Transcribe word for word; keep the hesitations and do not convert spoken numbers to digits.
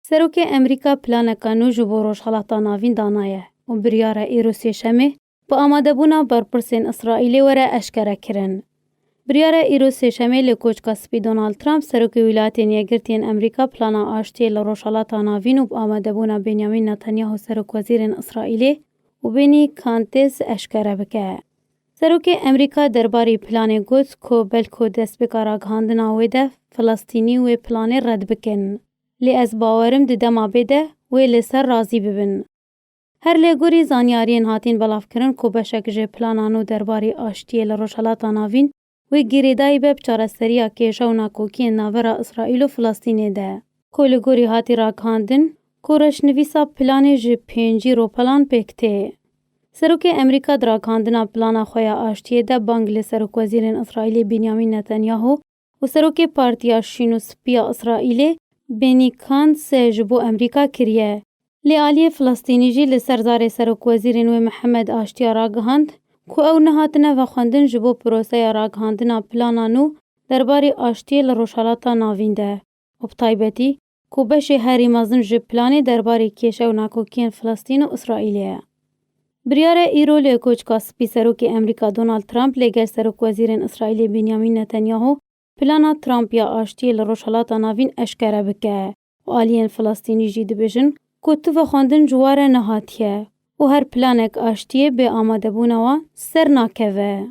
Serokê Amerîka planeka nû ji bo Rojhelata Navîn danaye û biryare îro Sêşemê bi amadebûna berpirsên Îsraîlê were eşkere kirin. Biryare îro Sêşemê li Koçka Spî Donald Trump, Serokê Wîlayetên Yekgirtî yên Amerîka, plana aştiyê li Rojhelata Navîn û bi amadebûna Benyamin Netanyahu, serokwezîrên Îsraîlê, û Benî Kantez eşkere bike. Serokê Amerîka derbarî planê got ku belko destpêka ragihandina wê de Filistînî wê planê red bikin. Lê ez bawerim di dema bê de wê li ser razî bibin. Her lê gorî zanyariyên hatîn belavkirin ku beşek ji plana nû derbarî aştiyê li Rojhelata Navîn wê girêdayî be bi çareseriya kêşe û nakokiyên navbera Îsraîl û Filistînê de. Ku li gorî hatî ragihandin ku reşnivîsa planê ji pêncî ropelan pêk tê. Serokê Amerîka di ragihandina plana xwe ya aştiyê de bang li serokwezîrên Îsraîlê Benyamin Netanyahu û serokê Partiya Şîn û Spî ya Îsraîlê Benî Kantz ji bo Amerîka kiriye. Lê aliyê Filistînî jî li ser zarê serokwezîrên wê Mihemed Aştiya ragihand ku ew nehatine vexwendin ji bo proseya ragihandina plana nû derbarî aştiyê li Rojhelata Navîn de û bi taybetî ku beşê herî mezin ji planê derbarî kêşe û nakokiyên Filistîn û Îsraîlê ye. Biryare îro li Koçka Spî Serokê Amerîka Donald Trump lê gel serokwezîrên Îsraîlê Benyamin Netanyahu plana Trump ya aştiyê li Rojhelata Navîn eşkere bike û aliyên Filistînî jî dibêjin ku tu vexwendin ji ware nehatiye û her planek aştiyê bê amadebûna wan ser nakeve.